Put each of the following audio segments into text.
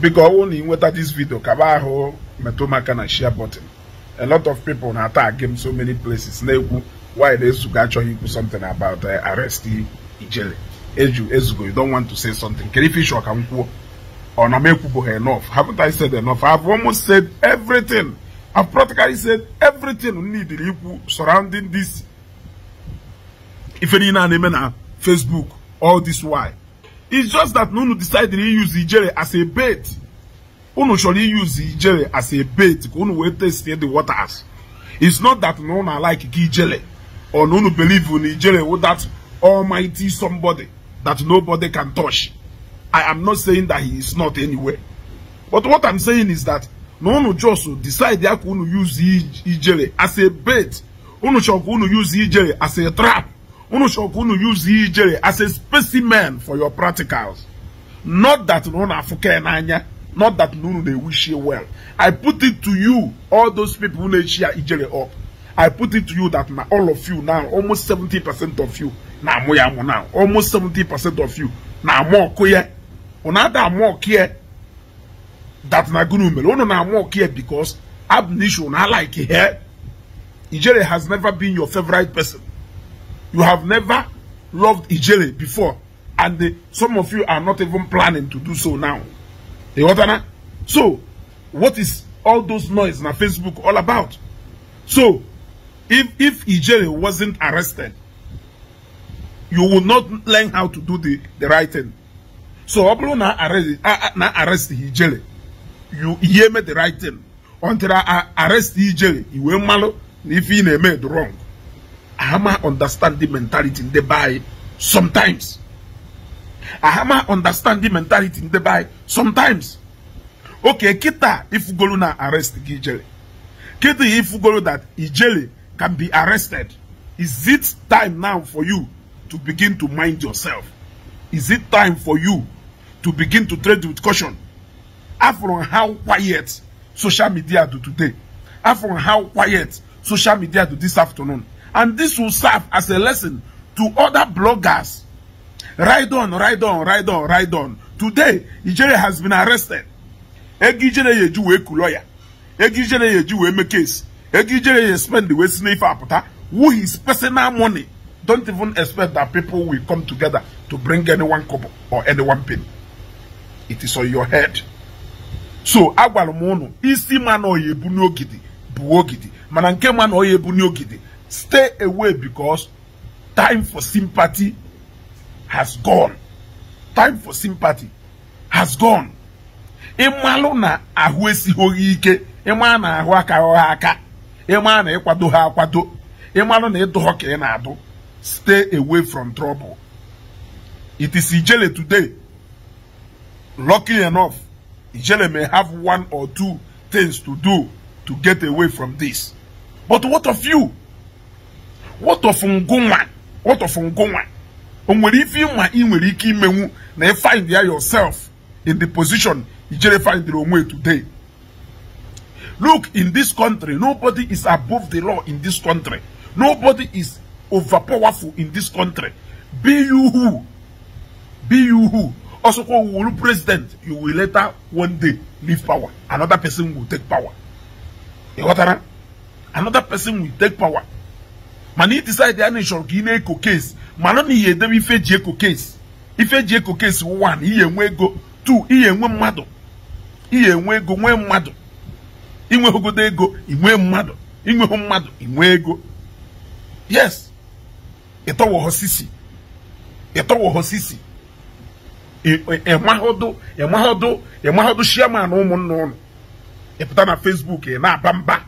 Biko, ọ bụrụ na ị nweta this video, kaba ahụ metụ m aka na share button. A lot of people na-attack m so many places na-ekwu why na Ezugo achọghị ikwu something about arrest Ijele. Eju Ezugo, you don't want to say something. Kedu ife ịchọ ka m kwuo? Ọ na m ekwubughị enough? Haven't I said enough? I've almost said everything. I've practically said everything needed ikwu surrounding this ife niile a na-eme na Facebook all this while. It's just that unu decided to use Ijele as a bait. Unu chọrọ use Ijele as a bait ka unu wee test the waters. It's not that no una like Ijele or no unu believe in Ijele with that almighty somebody that nobody can touch. I am not saying that he is not anyway. But what I'm saying is that no unu just decide ya ka unu use Ijele as a bait. Unu chọrọ ka unu use Ijele as a trap. Unu chọrọ ka unu use Ijele as a specimen for your practicals. Not that no na afụke n'anya, not that no they wish you well. I put it to you, all those people who cheer Ijele up. I put it to you that now all of you now, almost 70% of you na amụ ya amụ now, almost 70% of you na amụ ọkụ ya. Unu ada amụ ọkụ ya that na gunu mere. Unu na amụ ọkụ ya because ab initio na like here. Ijele has never been your favorite person. You have never loved Ijele before, and some of you are not even planning to do so now. So, what is all those noise na Facebook all about? So, if Ijele wasn't arrested, you would not learn how to do the right thing. So, ọ na arrest Ijele, you made the right thing. Until I arrest Ijele, you will malo if he made wrong. I understand the mentality in the buy sometimes. I understand the mentality in the buy sometimes. Okay, kita if you go na arrest Ijele. Kita if you go that Ijele can be arrested. Is it time now for you to begin to mind yourself? Is it time for you to begin to trade with caution? After how quiet social media do today, after how quiet social media do this afternoon. And this will serve as a lesson to other bloggers. Ride on, ride on, ride on, ride on. Today, Ijele has been arrested. Ego Ijele yeju we ku lawyer. Ego Ijele yeju we make case. Ego Ijele ye spend the way sniff aputa. Who his personal money. Don't even expect that people will come together to bring any one kobo or any one pin. It is on your head. So, agwara m unu, isi man oye bu n'ogidi, bu ogidi. Mana nke man oye bu n'ogidi. Stay away because time for sympathy has gone. Time for sympathy has gone. Ịmalụ na ahụ esighị ike, ịma na ahụ aka ha aka, ịma na ịkwado ha akwado, ịmalụ na ịdụ ha ka ị na-adụ. Stay away from trouble. It is Ijele today. Lucky enough, Ijele may have one or two things to do to get away from this. But what of you? What of Ngonwa? What of Ngonwa? Onwere ife ịma ị nwere ike imenwu na find yourself in the position Ijele find onwe today. Look, in this country, nobody is above the law in this country. Nobody is overpowerful in this country. Be you who? Be you who? Also, president, you will later one day leave power. Another person will take power. You got that? Another person will take power. Mani decide ya nation ka ị na-eko case. Mana na ihe edebe ife ji eko case. Ife ji eko case 1, ihe enwe ego. 2, ihe enwe mmadụ. Ihe enwe ego nwee mmadụ. Inwegodo ego, inwe mmadụ. Inweho mmadụ, inwe ego. Yes. Ịtọwọghọ sisi. Ịtọwọghọ sisi. Ịmahodo chairman ụmụnna ụnụ. Ịpụta na Facebook, ị na-aba mba.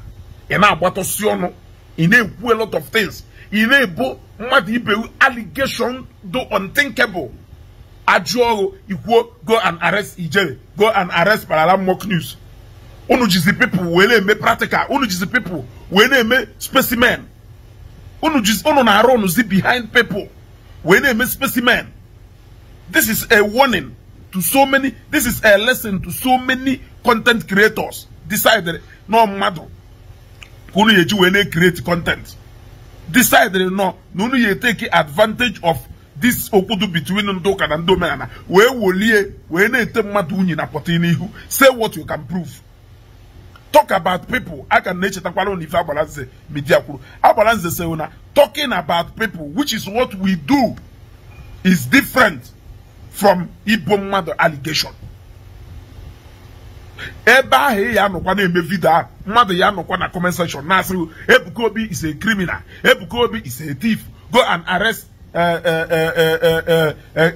Ị na-agbatọsi ọnụ. Ị na-ekwu a lot of things. Ị na-ebo mmadụ ibe allegation do unthinkable. Ajụ ọrụ ikwuo go and arrest Ijele, go and arrest Parallel Mock News. Unu jizi people wee na-eme practical. Unu jizi people wee na-eme specimen. Unu jizi unu na-arụ unu zi behind people wee na-eme specimen. This is a warning to so many. This is a lesson to so many content creators. Decided no mmadụ unu yeji wee na-create content. Decided no, unu ye take advantage of this okwu between ndị ụka na ndị omenala wee wolie wee na-ete mmadụ unyi na pọtị n'ihu. Say what you can prove. Talk about people. I can na-echetakwala na ife Agbalanze media kwuru. Agbalanze say na talking about people, which is what we do, is different from ibo mmadụ allegation. Ebe ahụ ya anọkwa na-eme video ahụ, mmadụ ya anọkwa na comment section na-asị Ebuka Obi is a criminal, Ebuka Obi is a thief, go and arrest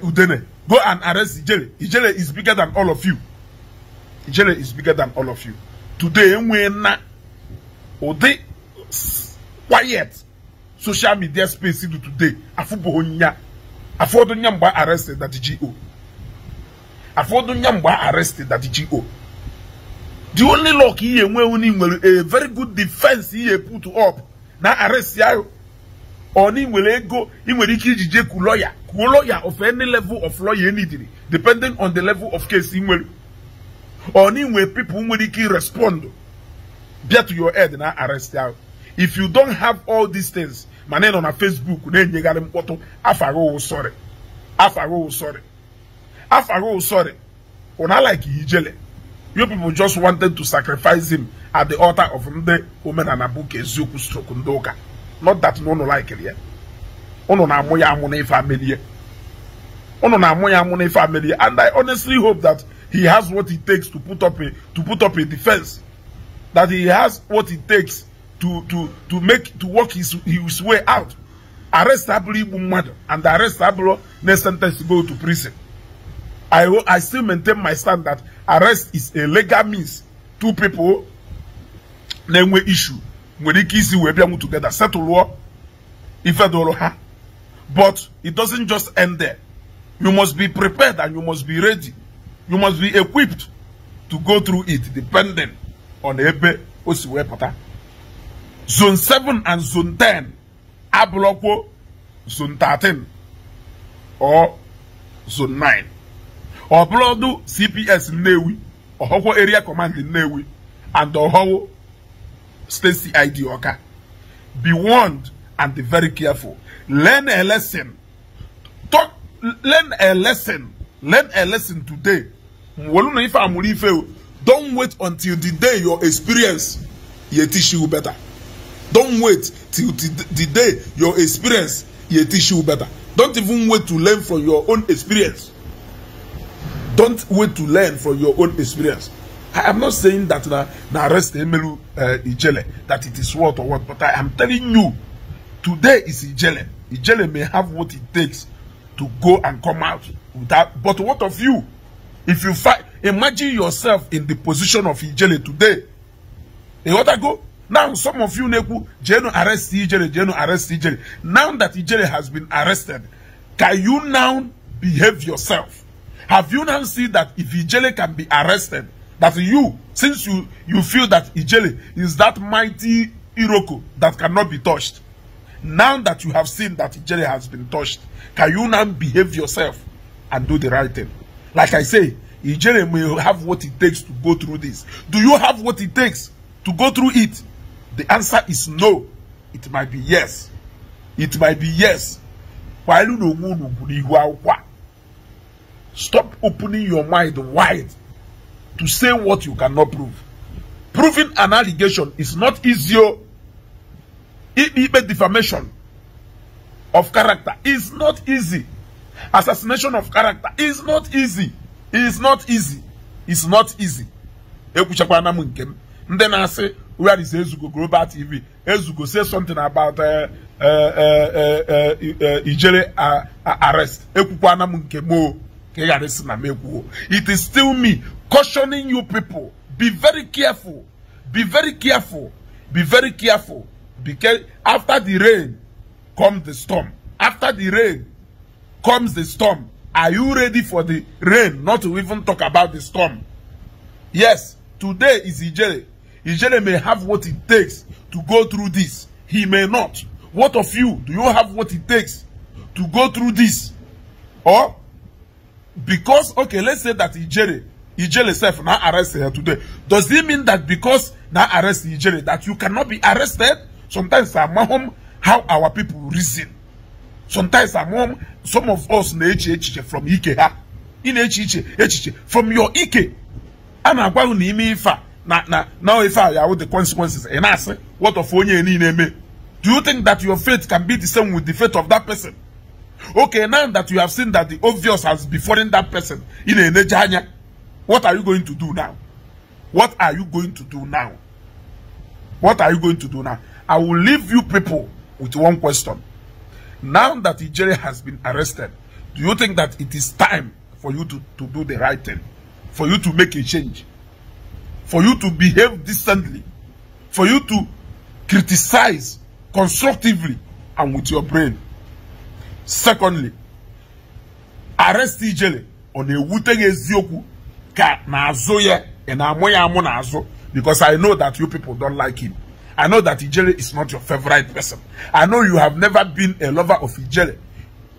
Udene, go and arrest Ijele. Ijele is bigger than all of you. Ijele is bigger than all of you. Today enwe na ụdị quiet social media space do today afụbụghị nya afọdụ nya mgbe arrested that GO. Afọdụ nya mgbe arrested that GO. The only luck he nwere a very good defense he put up na arrest ya oni nwere ego ị nwere ike iji je ku lawyer, ku lawyer of any level of lawyer needed depending on the level of case ị nwere. Oni nwere people nwere ike respond bịa to your head na arrest ya. If you don't have all these things, mana ị nọ na Facebook na-enyegharị mkpọtụ, afaghị sorry, afaghị sorry, afaghị sorry. Una like Ijele. You people just wanted to sacrifice him at the altar of ndị omenala bụ ka eziokwu stroke ndị ụka. Not that no no like it, yeah. Unu na-amụ ya amụ na ife amelie. Unu na-amụ ya amụ na ife amelie. And I honestly hope that he has what it takes to put up a defense. That he has what it takes to work his way out. Arrest abụrụ igbu mmadụ and arrest abụrụ next sentence go to prison. I still maintain my stand that arrest is a legal means. Two people na-enwe issue nwere ike isi wee bịanwu together settle ife doro ha. But it doesn't just end there. You must be prepared and you must be ready. You must be equipped to go through it depending on ebe o si wee pụta. Zone 7 and Zone 10 abụrụkwo Zone 13 or Zone 9. Ọbụlọdụ CPS Nnewi, Ọhọkwọ Area Command Nnewi, and Ọhọwọ State CID Ọka. Be warned and be very careful. Learn a lesson. Learn a lesson. Learn a lesson today. Don't wait until the day your experience you teach you better. Don't wait till the day your experience you teach you better. Don't even wait to learn from your own experience. Don't wait to learn from your own experience. I am not saying that na arrest Emelu Ijele, that it is what or what, but I am telling you, today is Ijele. Ijele may have what it takes to go and come out without, but what of you? If you fight, imagine yourself in the position of Ijele today. You want to go? Now some of you neku Jeno arrest Ijele, Jeno arrest Ijele. Now that Ijele has been arrested, can you now behave yourself? Have you now seen that if Ijele can be arrested, that you, since you feel that Ijele is that mighty Iroko that cannot be touched, now that you have seen that Ijele has been touched, can you now behave yourself and do the right thing? Like I say, Ijele may have what it takes to go through this. Do you have what it takes to go through it? The answer is no. It might be yes. It might be yes. Stop opening your mind wide to say what you cannot prove. Proving an allegation is not easy. Defamation of character is not easy. Assassination of character is not easy. It's not easy. It's not easy. Then I say, where is Ezugo Global TV? Ezugo say something about Ijele arrest. It is still me cautioning you people. Be very careful. Be very careful. Be very careful. Because after the rain comes the storm. After the rain comes the storm. Are you ready for the rain? Not to even talk about the storm. Yes, today is Ijele. Ijele may have what it takes to go through this. He may not. What of you? Do you have what it takes to go through this? Or, because, okay, let's say that Ijele self now arrested her today. Does it mean that because now arrest Ijele, that you cannot be arrested? Sometimes I'm how our people reason. Sometimes among some of us na-eche echiche from ike ha. Ị na-eche iche echiche from your ike. A na-agwa gị na ime ife a na ife a ya the consequences. Ị na-asị what of onye niile eme? Do you think that your faith can be the same with the faith of that person? Okay, now that you have seen that the obvious has befallen that person in a anya, what are you going to do now? What are you going to do now? What are you going to do now? I will leave you people with one question. Now that Ijele has been arrested, do you think that it is time for you to do the right thing? For you to make a change? For you to behave decently? For you to criticize constructively and with your brain? Secondly, arrest Ijele on a wutege eziokwu ka na-azụ ya na amụ ya amụ na-azụ, because I know that you people don't like him. I know that Ijele is not your favorite person. I know you have never been a lover of Ijele.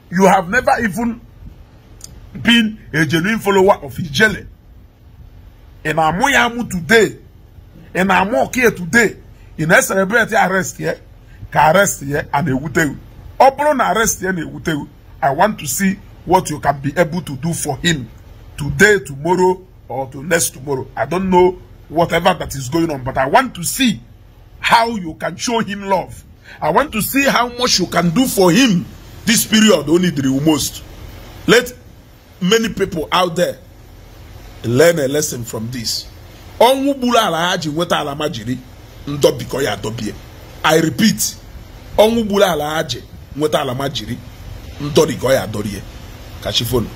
You have never even been a genuine follower of Ijele. In amụ ya amụ today, in amụ okie today, in a celebrate arrest here, ka arrest here and ewute. Ọ na arrest here na ewute. I want to see what you can be able to do for him today, tomorrow, or to next tomorrow. I don't know whatever that is going on, but I want to see how you can show him love. I want to see how much you can do for him this period only the most. Let many people out there learn a lesson from this. Ọnwụ gburu ala ha ji nweta ala ma jiri ndọbikọ ya adọbie. I repeat, ọnwụ gburu ala ha ji nweta ala ma jiri ndọrikọ ya adọrie. Kachifonu.